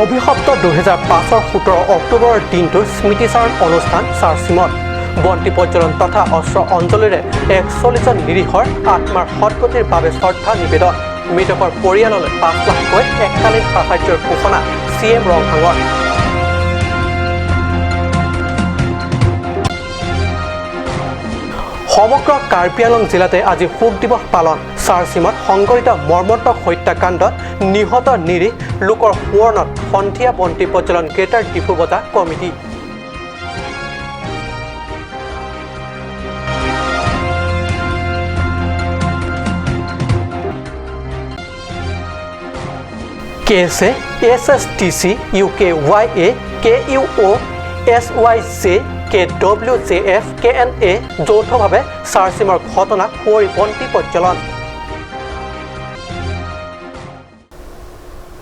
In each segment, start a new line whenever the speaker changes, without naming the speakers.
অভিশপ্ত 2005ৰ 17 অক্টোবৰৰ দিনটোৰ স্মৃতিচাৰণ অনুষ্ঠান চাৰচিমত। বন্তি প্ৰজ্বলন তথা অশ্ৰু অঞ্জলিৰে 41জন নিৰীহৰ আত্মাৰ সদগতিৰ বাবে শ্ৰদ্ধা নিবেদন। মৃতকৰ পৰিয়াললৈ 5 লাখকৈ এককালীন সাহায্যৰ ঘোষণা চি এম ৰংহাঙৰ। সমগ্ৰ কাৰ্বি আংলং জিলাতে আজি শোক দিৱস পালন। চাৰচিমত সংঘটিত মৰ্মন্তুদ হত্যাকাণ্ডত নিহত নিৰীহ লোকৰ সোঁৱৰণত সন্ধিয়া বন্তি প্ৰজ্বলন গ্ৰেটাৰ ডিফু বজাৰ committee. K S A, S S T C, U K Y A, K U O, S Y J, K W J F, K N A যৌথভাৱে চাৰচিমৰ ঘটনাক সুঁৱৰি বন্তি প্ৰজ্বলন।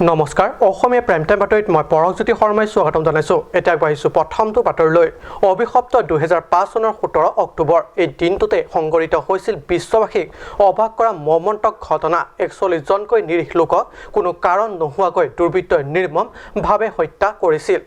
নমস্কাৰ, অসমীয়া প্ৰাইম টাইম বাতৰিত মই পৰশজ্যোতি শৰ্মাই স্বাগতম জনাইছোঁ। এতিয়া আগবাঢ়িছোঁ প্ৰথমটো বাতৰিলৈ। অভিশপ্ত 2005 চনৰ 17 অক্টোবৰ, এই দিনটোতে সংঘটিত হৈছিল বিশ্ববাসীক অবাক কৰা মৰ্মন্তুদ ঘটনা। 41জনকৈ নিৰীহ লোকক কোনো কাৰণ নোহোৱাকৈ দুৰ্বৃত্তই নিৰ্মমভাৱে হত্যা কৰিছিল।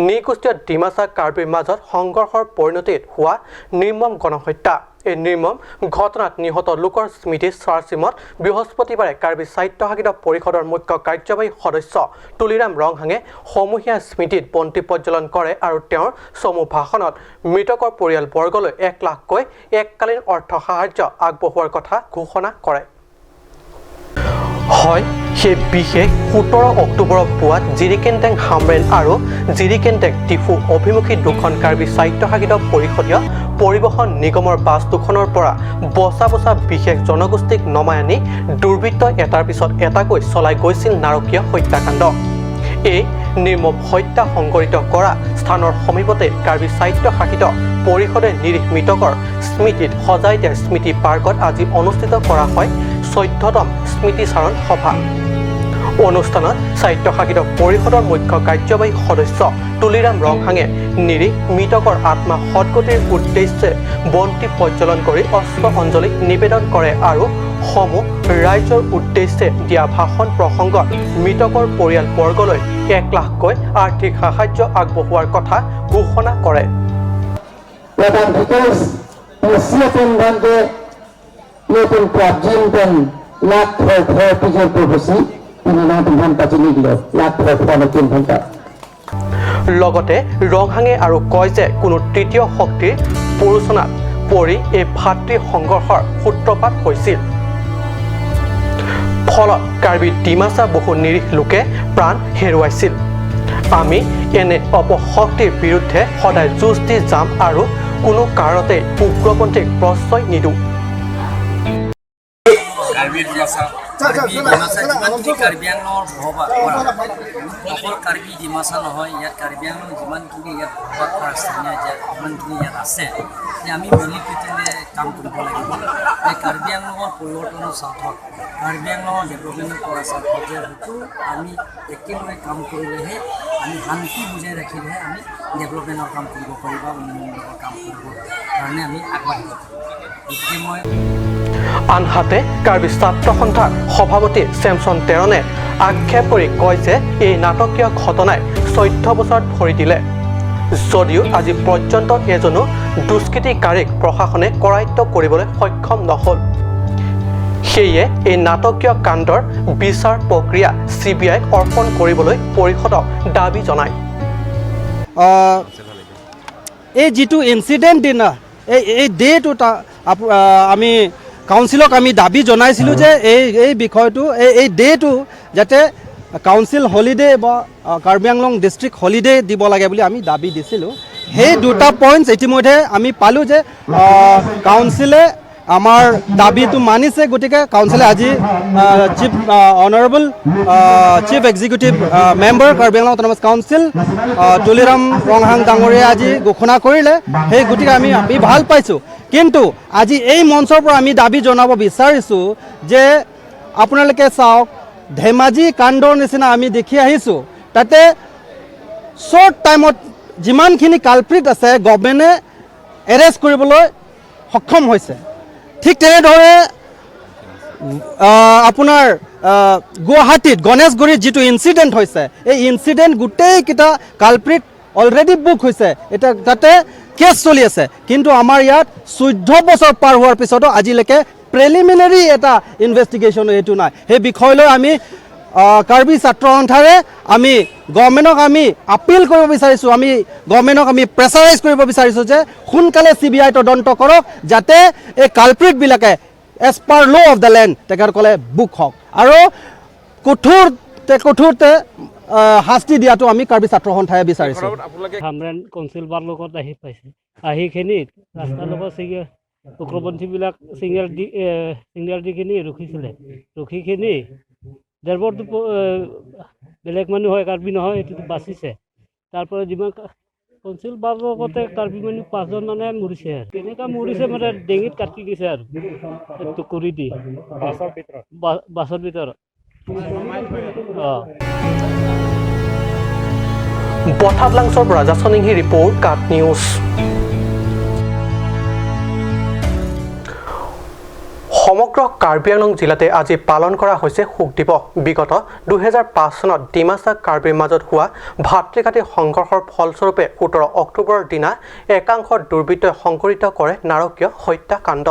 নৃগোষ্ঠীয় ডিমাচা কাৰ্বিৰ মাজত সংঘৰ্ষৰ পৰিণতিত হোৱা নিৰ্মম গণহত্যা। এই নিৰ্মম ঘটনাত নিহত লোকৰ স্মৃতি চাৰচিমত বৃহস্পতিবাৰে কাৰ্বি স্বায়ত্তশাসিত পৰিষদৰ মুখ্য কাৰ্যবাহী সদস্য তুলিৰাম ৰংহাঙে সমূহীয়া স্মৃতিত বন্তি প্ৰজ্বলন কৰে আৰু তেওঁৰ চমু ভাষণত মৃতকৰ পৰিয়ালবৰ্গলৈ 1 লাখকৈ এককালীন অৰ্থ সাহায্য আগবঢ়োৱাৰ কথা ঘোষণা কৰে। হয়, সেই বিশেষ 17 অক্টোবৰৰ পুৱাত জিৰিকেনটেং হামৰেণ আৰু জিৰিকেনটেং ডিফু অভিমুখী দুখন কাৰ্বি স্বায়ত্তশাসিত পৰিষদীয় পৰিবহণ নিগমৰ বাছ দুখনৰ পৰা বচা বচা বিশেষ জনগোষ্ঠীক নমাই আনি দুৰ্বৃত্তই এটাৰ পিছত এটাকৈ চলাই গৈছিল নাৰকীয় হত্যাকাণ্ড। এই নিৰ্মম হত্যা সংঘটিত কৰা স্থানৰ সমীপতে কাৰ্বি স্বায়ত্তশাসিত পৰিষদে নিৰীহ মৃতকৰ স্মৃতিত সজাই দিয়া স্মৃতি পাৰ্কত আজি অনুষ্ঠিত কৰা হয় 14তম স্মৃতিচাৰণ সভা। অনুষ্ঠানত স্বায়ত্তশাসিত পৰিষদৰ মুখ্য কাৰ্যবাহী সদস্য তুলিৰাম ৰংহাঙে নিৰীহ মৃতকৰ আত্মা সদগতিৰ উদ্দেশ্যে বন্তি প্ৰজ্বলন কৰি অশ্ৰু অঞ্জলি নিবেদন কৰে আৰু সমূহ ৰাইজৰ উদ্দেশ্যে দিয়া ভাষণ প্ৰসংগত মৃতকৰ পৰিয়ালবৰ্গলৈ 1 লাখকৈ আৰ্থিক সাহায্য আগবঢ়োৱাৰ কথা ঘোষণা কৰে।
Laban because siya নতুন জিনপেন লাখ ফর প্রভুসি তিনি নতুন ঘন্টা চিনি দিল লাখ ফর নতুন ঘন্টা।
লগতে ৰংহাঙে আৰু কয় যে কোনো তৃতীয় শক্তিৰ প্ৰৰোচনাত পৰি এই ভাতৃ সংঘৰ্ষৰ সূত্ৰপাত হৈছিল। ফলত কাৰ্বি ডিমাচা বহু নিৰীহ লোকে প্ৰাণ হেৰুৱাইছিল। আমি এনে অপশক্তিৰ বিৰুদ্ধে সদায় যুঁজ দি যাম আৰু কোনো কাৰণতে উগ্ৰপন্থীক প্ৰশ্ৰয় নিদিওঁ।
কাৰ্বি ডিমাচা,
কাৰ্বি ডিমাচা যিমানখিনি কাৰ্বি আংলঙৰ বসবাস কৰা, অকল কাৰ্বি ডিমাচা নহয়, ইয়াত কাৰ্বি আংলং যিমানখিনি ইয়াত বসবাস কৰা স্থানীয় যিমানখিনি ইয়াত আছে যে আমি মিলি প্ৰীতিৰে কাম কৰিব লাগিব যে কাৰ্বি আংলঙৰ পৰিৱৰ্তনৰ স্বাৰ্থত, কাৰ্বি আংলঙৰ ডেভেলপমেণ্ট কৰাৰ স্বাৰ্থত যে হয়তো আমি একেলগে কাম কৰিলেহে, আমি শান্তি বুজাই ৰাখিলেহে আমি ডেভেলপমেণ্টৰ কাম কৰিব পাৰিম বা উন্নয়নমূলক কাম কৰিবৰ কাৰণে আমি আগবাঢ়িব পাৰিম। গতিকে মই
আনহাতে কাৰ্বি ছাত্ৰ সন্থাৰ সভাপতি চেমছন টেৰণে আক্ষেপ কৰি কয় যে এই নাটকীয় ঘটনাই 14 বছৰত ভৰি দিলে যদিও আজি পৰ্যন্ত এজনো দুষ্কৃতিকাৰীক প্ৰশাসনে কৰায়ত্ব কৰিবলৈ সক্ষম নহ'ল। সেয়ে এই নাটকীয় কাণ্ডৰ বিচাৰ প্ৰক্ৰিয়া চি বি আইক অৰ্পণ কৰিবলৈ পৰিষদক দাবী জনায়।
এই যিটো ইনচিডেণ্ট দিনা এই ডে'টোত আমি কাউন্সিলক আমি দাবী জনাইছিলোঁ যে এই বিষয়টো, এই ডে'টো যাতে কাউন্সিল হলিডে বা কাৰ্বি আংলং ডিষ্ট্ৰিক্ট হলিডে দিব লাগে বুলি আমি দাবী দিছিলোঁ। সেই দুটা পইণ্টছ ইতিমধ্যে আমি পালোঁ যে কাউন্সিলে আমাৰ দাবীটো মানিছে। গতিকে কাউন্সিলে আজি Chief Honourable Chief Executive Member, Karbi Anglong Autonomous Council Tuliram Ronghang ডাঙৰীয়াই আজি ঘোষণা কৰিলে। সেই গতিকে আমি ভাল পাইছোঁ। কিন্তু আজি এই মঞ্চৰ পৰা আমি দাবী জনাব বিচাৰিছোঁ যে আপোনালোকে চাওক, ধেমাজি কাণ্ডৰ নিচিনা আমি দেখি আহিছোঁ, তাতে শ্বৰ্ট টাইমত যিমানখিনি কালপ্ৰিট আছে গভমেণ্টে এৰেষ্ট কৰিবলৈ সক্ষম হৈছে। ঠিক তেনেদৰে আপোনাৰ গুৱাহাটীত গণেশগুৰিত যিটো ইনচিডেণ্ট হৈছে, এই ইনচিডেণ্ট গোটেইকেইটা কালপ্ৰিট অলৰেডি বুক হৈছে, এতিয়া তাতে কেছ চলি আছে। কিন্তু আমাৰ ইয়াত 14 বছৰ পাৰ হোৱাৰ পিছতো আজিলৈকে প্ৰিলিমিনাৰী এটা ইনভেষ্টিগেশ্যন এইটো নাই। সেই বিষয়লৈ আমি কাৰ্বি ছাত্ৰ সন্থাৰে আমি গভৰ্ণমেণ্টক আমি আপিল কৰিব বিচাৰিছোঁ, আমি গভৰ্ণমেণ্টক আমি প্ৰেছাৰাইজ কৰিব বিচাৰিছোঁ যে সোনকালে চিবিআই তদন্ত কৰক, যাতে এই কালপ্ৰিটবিলাকে as per law of the land তেখেতসকলে বুক হওক আৰু কঠোৰতে শাস্তি দিয়াটো আমি কাৰ্বি ছাত্ৰ সন্থাই বিচাৰিছোঁ।
হামৰেণ কাউন্সিল বাৰ লগত আহি পাইছে। আহিখিনি ৰাস্তাৰ লগত ছিগনেল, উগ্ৰপন্থীবিলাক ছিগনেল দি কিনি ৰখিছিলে। ৰখিখিনি ড্ৰাইভাৰটো বেলেগ মানুহ হয়, কাৰ্বি নহয়, সেইটোতো বাচিছে। তাৰপৰা যিমান কাউন্সিল বাৰ লগতে কাৰ্বি মানুহ পাঁচজন মানে মৰিছে। আৰু কেনেকুৱা মৰিছে মানে ডিঙিত কাটি দিছে আৰু টুকুৰি দি বাছৰ ভিতৰত অঁ।
বঠাবলাংছৰ পৰা জাচনিংহি ৰিপৰ্ট, কাট নিউজ। সমগ্ৰ কাৰ্বি আংলং জিলাতে আজি পালন কৰা হৈছে শোক দিৱস। বিগত 2005 চনত ডিমাচা কাৰ্বিৰ মাজত হোৱা ভাতৃঘাতী সংঘৰ্ষৰ ফলস্বৰূপে 17 অক্টোবৰৰ দিনা একাংশ দুৰ্বৃত্তই সংঘটিত কৰে নাৰকীয় হত্যাকাণ্ড।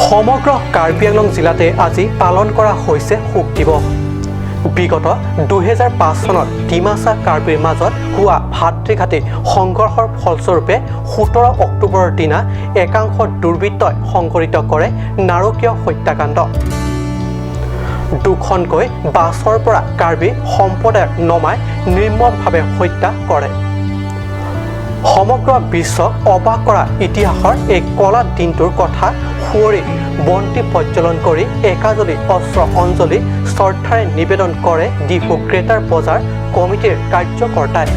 সমগ্ৰ কাৰ্বি আংলং জিলাতে আজি পালন কৰা হৈছে শোক দিৱস। বিগত 2005 চনত ডিমাচা কাৰ্বিৰ মাজত হোৱা ভাতৃঘাতী সংঘৰ্ষৰ ফলস্বৰূপে 17 অক্টোবৰৰ দিনা একাংশ দুৰ্বৃত্তই সংঘটিত কৰে নাৰকীয় হত্যাকাণ্ড। দুখনকৈ বাছৰ পৰা কাৰ্বি সম্প্ৰদায়ক নমাই নিৰ্মমভাৱে হত্যা কৰে। সমগ্ৰ বিশ্বক অবাক কৰা ইতিহাসৰ এই কলা দিনটোৰ কথা সুঁৱৰি বন্তি প্ৰজ্বলন কৰি একাজলি অশ্ৰু অঞ্জলি শ্ৰদ্ধাৰে নিবেদন কৰে ডিফু গ্ৰেটাৰ বজাৰ কমিটিৰ কাৰ্যকৰ্তাই।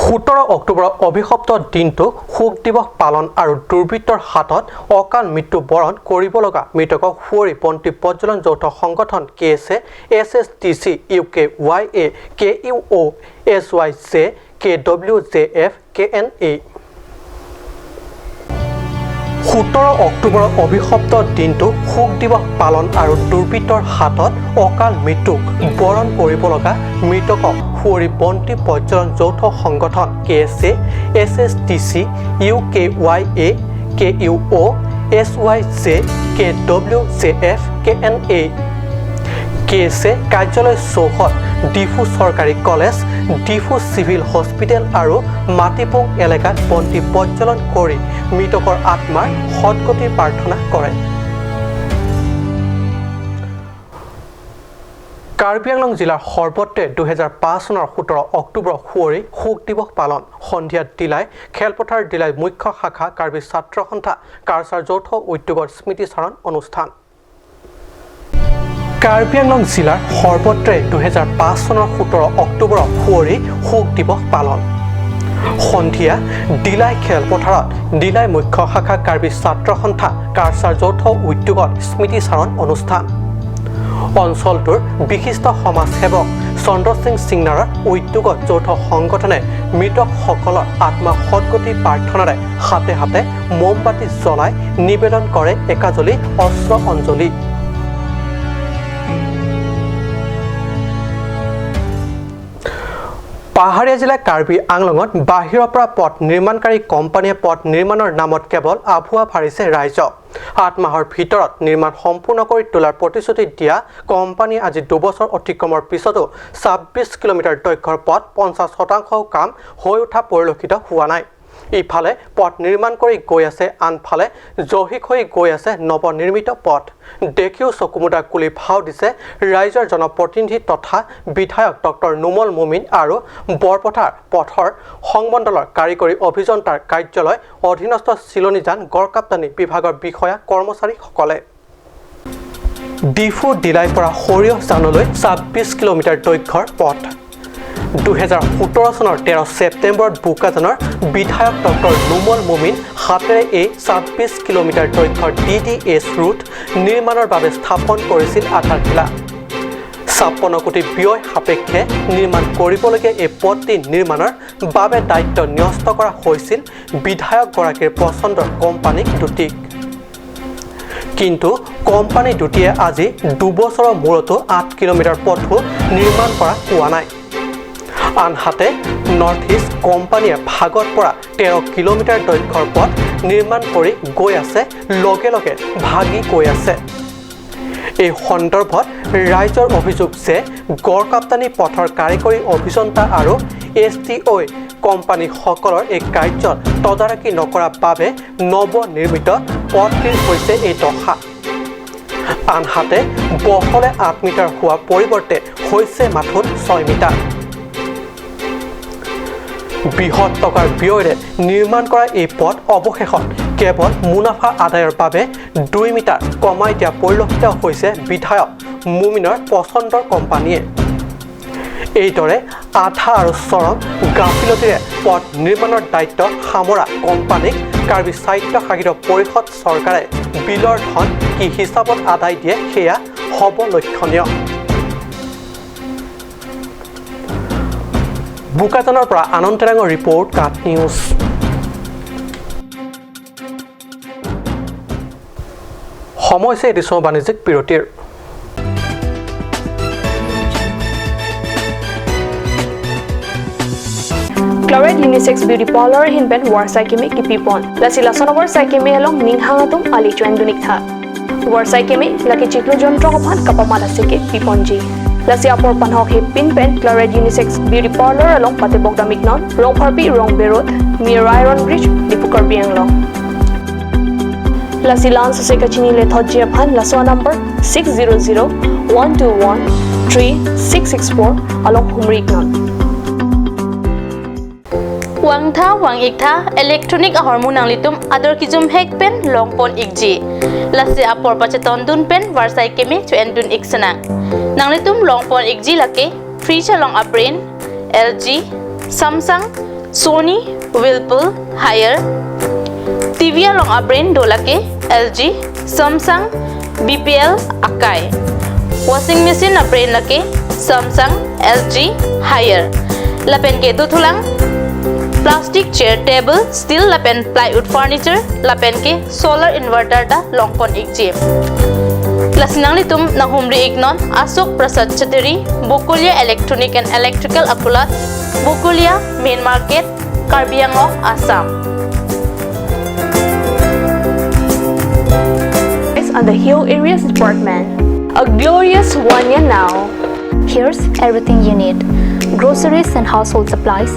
17 অক্টোবৰৰ অভিশপ্ত দিনটোক শোক দিৱস পালন আৰু দুৰ্বৃত্তৰ হাতত অকাল মৃত্যু বৰণ কৰিব লগা মৃতকক সুঁৱৰি বন্তি প্ৰজ্বলন যৌথ সংগঠন K S A, S S T C, U K Y A, K U O, S Y J, K W J F, K N A. 17 অক্টোবৰৰ অভিশপ্ত দিনটো শোক দিৱস পালন আৰু দুৰ্বৃত্তৰ হাতত অকাল মৃত্যুক বৰণ কৰিব লগা মৃতকক সুঁৱৰি বন্তি প্ৰজ্বলন যৌথ সংগঠন K S A, S S T C, U K Y A, K U O, S Y J, K W J F, K N A. K S এ কাৰ্যালয় চৌহদ, ডিফু চৰকাৰী কলেজ, ডিফু চিভিল হস্পিটেল আৰু মাটিপুং এলেকাত বন্তি প্ৰজ্বলন কৰি মৃতকৰ আত্মাৰ সদগতি প্ৰাৰ্থনা কৰে। কাৰ্বি আংলং জিলাৰ সৰ্বত্ৰে 2005 চনৰ 17 অক্টোবৰ সুঁৱৰি শোক দিৱস পালন। সন্ধিয়া ডিলাই খেলপথাৰ ডিলাই মুখ্য শাখা কাৰ্বি ছাত্ৰ সন্থা কাৰ্চাৰ যৌথ উদ্যোগত স্মৃতিচাৰণ অনুষ্ঠান। কাৰ্বি আংলং জিলাৰ সৰ্বত্ৰে 2005 চনৰ 17 অক্টোবৰক সুঁৱৰি শোক দিৱস পালন। সন্ধিয়া ডিলাই খেলপথাৰত ডিলাই মুখ্য শাখা কাৰ্বি ছাত্ৰ সন্থা কাৰ্চাৰ যৌথ উদ্যোগত স্মৃতিচাৰণ অনুষ্ঠান। অঞ্চলটোৰ বিশিষ্ট সমাজসেৱক চন্দ্ৰসিং সিংনাৰৰ উদ্যোগত যৌথ সংগঠনে মৃতকসকলৰ আত্মা সদগতি প্ৰাৰ্থনাৰে হাতে হাতে মমবাতি জ্বলাই নিবেদন কৰে একাজলি অশ্ৰু অঞ্জলি। পাহাৰীয়া জিলা কাৰ্বি আংলঙত বাহিৰৰ পৰা পথ নিৰ্মাণকাৰী কোম্পানীয়ে পথ নিৰ্মাণৰ নামত কেৱল আভুৱা ভাৰিছে ৰাইজক। 8 মাহৰ ভিতৰত নিৰ্মাণ সম্পূৰ্ণ কৰি তোলাৰ প্ৰতিশ্ৰুতি দিয়া কোম্পানীয়ে আজি 2 বছৰ অতিক্ৰমৰ পিছতো 26 কিলোমিটাৰ দৈৰ্ঘ্যৰ পথ 50% কাম হৈ উঠা পৰিলক্ষিত হোৱা নাই। ইফালে পথ নিৰ্মাণ কৰি গৈ আছে, আনফালে জহি খহি গৈ আছে নৱনিৰ্মিত পথ। দেখিও চকুমুদা কুলি ভাও দিছে ৰাইজৰ জনপ্ৰতিনিধি তথা বিধায়ক ডক্টৰ নুমল মুমিন আৰু বৰপথাৰ পথৰ সংমণ্ডলৰ কাৰিকৰী অভিযন্তাৰ কাৰ্যালয় অধীনস্থ চিলনীজান গড়কাপ্তানি বিভাগৰ বিষয়া কৰ্মচাৰীসকলে। ডিফু ডিলাইৰ পৰা সৰিয়হজানলৈ 26 কিলোমিটাৰ দৈৰ্ঘ্যৰ পথ। 2017 চনৰ 13 ছেপ্টেম্বৰত বোকাজানৰ বিধায়ক ডক্টৰ নুমল মুমিন হাতেৰে এই 26 কিলোমিটাৰ দৈৰ্ঘ্যৰ ডি ডি এইচ ৰোড নিৰ্মাণৰ বাবে স্থাপন কৰিছিল আধাৰশিলা। 56 কোটি ব্যয় সাপেক্ষে নিৰ্মাণ কৰিবলগীয়া এই পথটি নিৰ্মাণৰ বাবে দায়িত্ব ন্যস্ত কৰা হৈছিল বিধায়কগৰাকীৰ পচন্দৰ কোম্পানী দুটিক। কিন্তু কোম্পানী দুটিয়ে আজি দুবছৰৰ মূৰতো 8 কিলোমিটাৰ পথো নিৰ্মাণ কৰা হোৱা নাই। আনহাতে নৰ্থ ইষ্ট কোম্পানীয়ে ভাগত পৰা 13 কিলোমিটাৰ দৈৰ্ঘ্যৰ পথ নিৰ্মাণ কৰি গৈ আছে, লগে লগে ভাগি গৈ আছে। এই সন্দৰ্ভত ৰাইজৰ অভিযোগ যে গড়কাপ্তানি পথৰ কাৰিকৰী অভিযন্তা আৰু এছ টি অ' কোম্পানীসকলৰ এই কাৰ্যত তদাৰকী নকৰাৰ বাবে নৱনিৰ্মিত পথটিৰ হৈছে এই দশা। আনহাতে বহলে 8 মিটাৰ হোৱাৰ পৰিৱৰ্তে হৈছে মাথোন 6 মিটাৰ। বৃহৎ টকাৰ ব্যয়েৰে নিৰ্মাণ কৰা এই পথ অৱশেষত কেৱল মুনাফা আদায়ৰ বাবে 2 মিটাৰ কমাই দিয়া পৰিলক্ষিত হৈছে বিধায়ক মুমিনৰ পচন্দৰ কোম্পানীয়ে। এইদৰে আধা আৰু চৰম গাফিলতিৰে পথ নিৰ্মাণৰ দায়িত্ব সামৰা কোম্পানীক কাৰ্বি স্বায়ত্তশাসিত পৰিষদ চৰকাৰে বিলৰ ধন কি হিচাপত আদায় দিয়ে সেয়া হ'ব লক্ষণীয়। বোকাজানৰ পৰা আনন্দ তেৰাঙৰ ৰিপৰ্ট, কাট নিউজ। সময় হৈছে এটি বাণিজ্যিক বিৰতিৰ।
Chloride Unisex Beauty Parlor hinben war saikeme kipipon. Lasi lasonowar saikeme along ninghangatum ali chuendunik tha. War saikeme laki chiklo jontro phan kapamala seke piponji. Lasi apor panhok he pinpen Chloride Unisex Beauty Parlor along patebok damiknon rong pharpi rong berot near Iron Bridge Dipukar Bianglong. Lasi lan sose kachini le thojia phan laswa number 600 121 3664 along humriknon.
Wangtha wang iktha electronic hormone anglitum ador kijum hek pen long pon ikji lase apor pacheton dun pen varsai keme chu endun iksana nanglitum long pon ikji lake fridge along abrain LG Samsung Sony Whirlpool Haier TV along abrain dolake LG Samsung BPL Akai washing machine abrain lake Samsung LG Haier lapen ke duthulang plastic chair table steel lapen plywood furniture lapen ke solar inverter ta longpon ikji lasinangli tum nahumri iknon Ashok Prasad Chateri Bokolia Electronic and Electrical Akulat Bokolia Main Market Karbi Anglong Assam.
On the Hill Areas Department, a glorious 1 year now.
Here's everything you need: groceries and household supplies,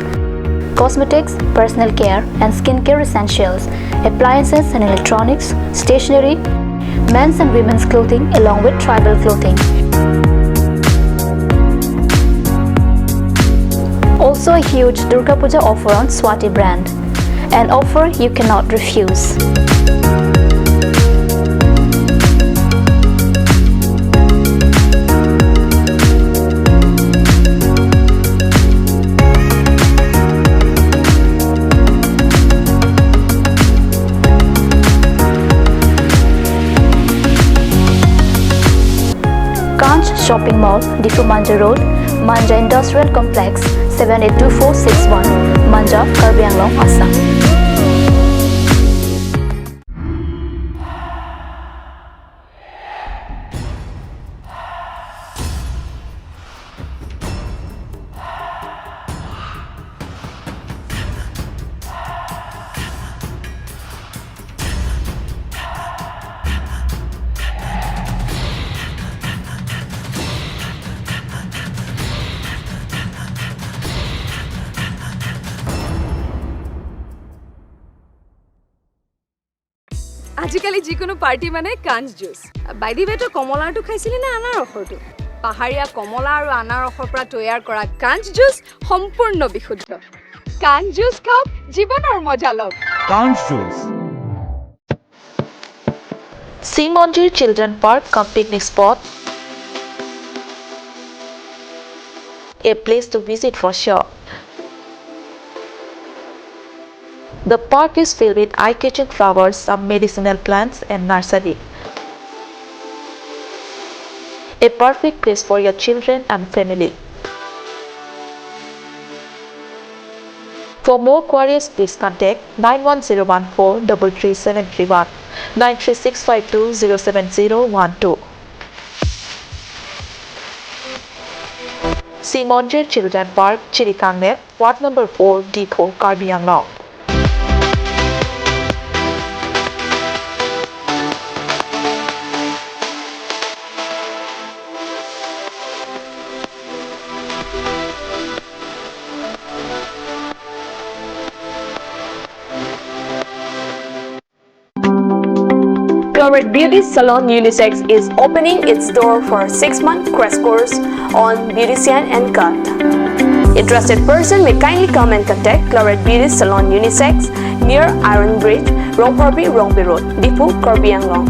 cosmetics, personal care and skincare essentials, appliances and electronics, stationery, men's and women's clothing along with tribal clothing. Also a huge Durga Puja offer on Swati brand, an offer you cannot refuse. Shopping Mall, Diphu Manja Road, Manja Industrial Complex, 782461, Manja, Karbi Anglong, Assam.
আজিকালি যিকোনো party মানে কাঞ্চ juice. By the ৱে, তই কমলাৰটো খাইছিলি নে আনাৰসৰটো? পাহাৰীয়া কমলা আৰু আনাৰসৰ পৰা তৈয়াৰ কৰা কাঞ্চ জুচ সম্পূৰ্ণ বিশুদ্ধ। কাঞ্চ জুচ খাওক, জীৱনৰ মজা লওক।
কাঞ্চ juice.
Srimandir Children Park cum picnic spot, a place to visit for sure. The park is filled with eye-catching flowers, some medicinal plants and nursery. A perfect place for your children and family. For more queries, please contact 91014 33731, 93652 07012. Simonjir Children Park, Chirikangnet, Ward Number 4, D4, Karbi Anglong.
Cloret Beauty Salon Unisex is opening its door for 6-month crash course on beautician and cut. Interested person may kindly come and contact Cloret Beauty Salon Unisex near Iron Bridge, Rongpharpi, Rongpi Road, Diphu, Karbi Anglong.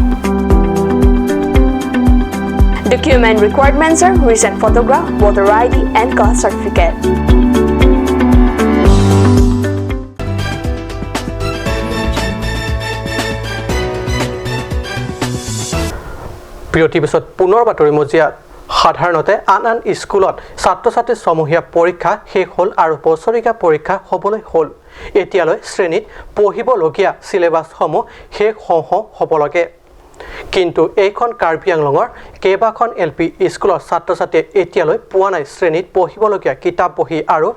Document requirements are recent photograph, voter ID and caste certificate.
বিৰতিৰ পিছত পুনৰ বাতৰি মজিয়াত। সাধাৰণতে আন আন স্কুলত ছাত্ৰ ছাত্ৰীৰ সমূহীয়া পৰীক্ষা শেষ হ'ল আৰু বছৰেকীয়া পৰীক্ষা হ'বলৈ হ'ল। এতিয়ালৈ শ্ৰেণীত পঢ়িবলগীয়া চিলেবাছসমূহ শেষ হওঁ হওঁ হ'ব লাগে। কিন্তু এইখন কাৰ্বি আংলঙৰ কেইবাখন এল পি স্কুলৰ ছাত্ৰ ছাত্ৰীয়ে এতিয়ালৈ পোৱা নাই শ্ৰেণীত পঢ়িবলগীয়া কিতাপ বহী আৰু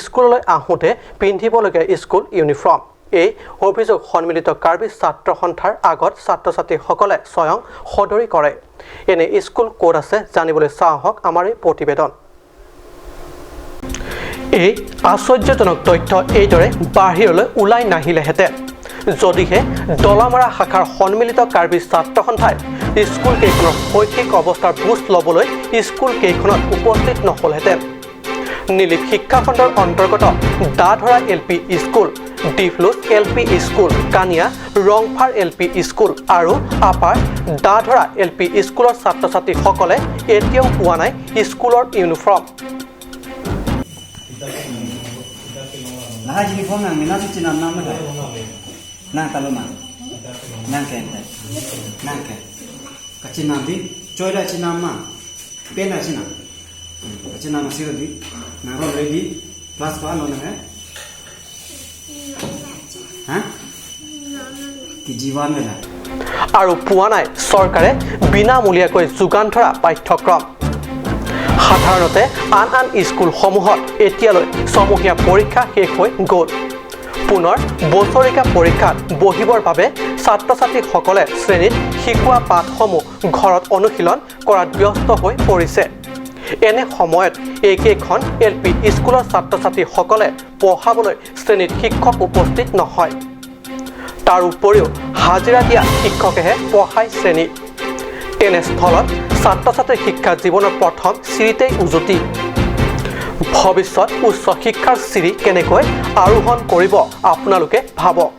স্কুললৈ আহোঁতে পিন্ধিবলগীয়া স্কুল ইউনিফৰ্ম। এই অভিযোগ সন্মিলিত কাৰ্বি ছাত্ৰ সন্থাৰ আগত ছাত্ৰ ছাত্ৰীসকলে স্বয়ং সদৰি কৰে। এনে স্কুল ক'ত আছে জানিবলৈ চাওঁ আহক আমাৰ এই প্ৰতিবেদন। এই আশ্চৰ্যজনক তথ্য এইদৰে বাহিৰলৈ ওলাই নাহিলেহেঁতেন যদিহে দলামৰা শাখাৰ সন্মিলিত কাৰ্বি ছাত্ৰ সন্থাই স্কুল কেইখনৰ শৈক্ষিক অৱস্থাৰ বুজ ল'বলৈ স্কুল কেইখনত উপস্থিত নহ'লহেঁতেন। নীলিপ শিক্ষাখণ্ডৰ অন্তৰ্গত Dadhara L P school, Diphlu L P school, Kania Rongphar L P school আৰু আপাৰ দাধৰা এল পি স্কুলৰ ছাত্ৰ ছাত্ৰীসকলে এতিয়াও পোৱা নাই স্কুলৰ ইউনিফৰ্ম। আৰু পোৱা নাই চৰকাৰে বিনামূলীয়াকৈ যোগান ধৰা পাঠ্যক্ৰম। সাধাৰণতে আন আন স্কুলসমূহত এতিয়ালৈ ছমহীয়া পৰীক্ষা শেষ হৈ গ'ল। পুনৰ বছৰেকীয়া পৰীক্ষাত বহিবৰ বাবে ছাত্ৰ ছাত্ৰীসকলে শ্ৰেণীত শিকোৱা পাঠসমূহ ঘৰত অনুশীলন কৰাত ব্যস্ত হৈ পৰিছে। এনে সময়ত এইকেইখন এল পি স্কুলৰ ছাত্ৰ ছাত্ৰীসকলে পঢ়াবলৈ শ্ৰেণীত শিক্ষক উপস্থিত নহয়। তাৰ উপৰিও হাজিৰা দিয়া শিক্ষকেহে পঢ়ায় শ্ৰেণী। তেনেস্থলত ছাত্ৰ ছাত্ৰীৰ শিক্ষা জীৱনৰ প্ৰথম চিৰিতেই উজুতি। ভৱিষ্যত উচ্চ শিক্ষাৰ চিৰি কেনেকৈ আৰোহণ কৰিব আপোনালোকে ভাবক।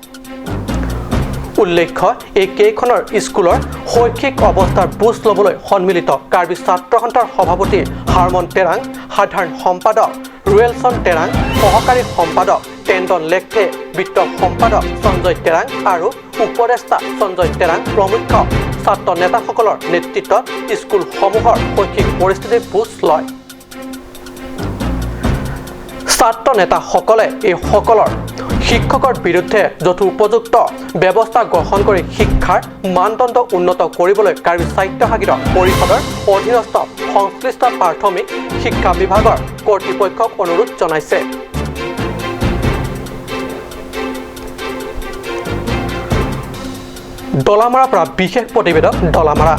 উল্লেখ্য এই কেইখনৰ স্কুলৰ শৈক্ষিক অৱস্থাৰ বুজ ল'বলৈ সন্মিলিত কাৰ্বি ছাত্ৰ সন্থাৰ সভাপতি হাৰমন তেৰাং, সাধাৰণ সম্পাদক ৰুৱেলছন তেৰাং, সহকাৰী সম্পাদক টেণ্ডন লেখে, বিত্ত সম্পাদক সঞ্জয় তেৰাং আৰু উপদেষ্টা সঞ্জয় তেৰাং প্ৰমুখ ছাত্ৰ নেতাসকলৰ নেতৃত্বত স্কুলসমূহৰ শৈক্ষিক পৰিস্থিতিৰ বুজ লয়। ছাত্ৰ নেতাসকলে এইসকলৰ শিক্ষকৰ বিৰুদ্ধে যথোপযুক্ত ব্যৱস্থা গ্ৰহণ কৰি শিক্ষাৰ মানদণ্ড উন্নত কৰিবলৈ কাৰ্বি স্বায়ত্তশাসিত পৰিষদৰ অধীনস্থ সংশ্লিষ্ট প্ৰাথমিক শিক্ষা বিভাগৰ কৰ্তৃপক্ষক অনুৰোধ জনাইছে। দলামাৰাৰ পৰা বিশেষ প্ৰতিবেদক দলামাৰা।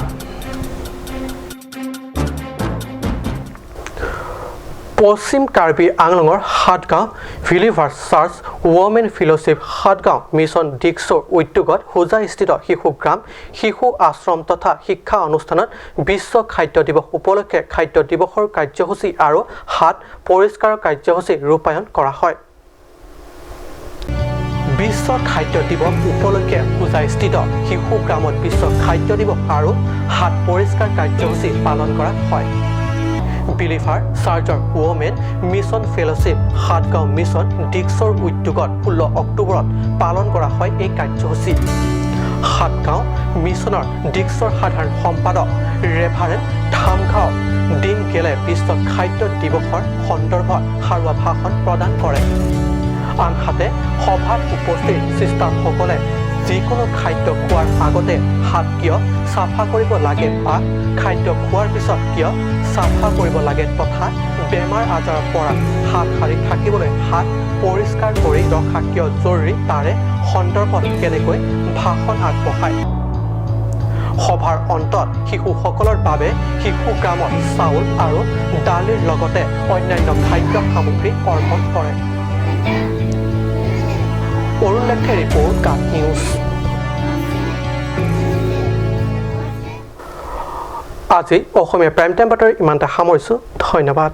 পশ্চিম কাৰ্বি আংলঙৰ Satgaon believers church women fellowship Satgaon mission ডিক্সৰ উদ্যোগত হোজাইস্থিত শিশুগ্ৰাম শিশু আশ্ৰম তথা শিক্ষা অনুষ্ঠানত বিশ্ব খাদ্য দিৱস উপলক্ষে খাদ্য দিৱসৰ কাৰ্যসূচী আৰু হাত পৰিষ্কাৰৰ কাৰ্যসূচী ৰূপায়ণ কৰা হয়। বিশ্ব খাদ্য দিৱস উপলক্ষে হোজাইস্থিত শিশুগ্ৰামত বিশ্ব খাদ্য দিৱস আৰু হাত পৰিষ্কাৰ কাৰ্যসূচী পালন কৰা হয়। বিলিভাৰ চাৰ্চৰ women mission fellowship Satgaon mission ডিক্সৰ উদ্যোগত 16 অক্টোবৰত পালন কৰা হয় এই কাৰ্যসূচী। সাতগাঁও মিছনৰ ডিক্সৰ সাধাৰণ সম্পাদক ৰেভাৰেণ্ড থামখাও দিন গেলে বিশ্ব খাদ্য দিৱসৰ সন্দৰ্ভত সাৰুৱা ভাষণ প্ৰদান কৰে। আনহাতে সভাত উপস্থিত চিষ্টাৰসকলে যিকোনো খাদ্য খোৱাৰ আগতে হাত কিয় চাফা কৰিব লাগে বা খাদ্য খোৱাৰ পিছত কিয় চাফা কৰিব লাগে তথা বেমাৰ আজাৰৰ পৰা হাত সাৰি থাকিবলৈ হাত পৰিষ্কাৰ কৰি ৰখা কিয় জৰুৰী তাৰে সন্দৰ্ভত কেনেকৈ ভাষণ আগবঢ়ায়। সভাৰ অন্তত শিশুসকলৰ বাবে শিশু গ্ৰামত চাউল আৰু দালিৰ লগতে অন্যান্য খাদ্য সামগ্ৰী অৰ্পণ কৰে। অৰুণ লেখে ৰিপৰ্ট, কাট নিউজ। আজি অসমীয়া প্ৰাইম টাইম বাতৰি ইমানতে সামৰিছোঁ। ধন্যবাদ।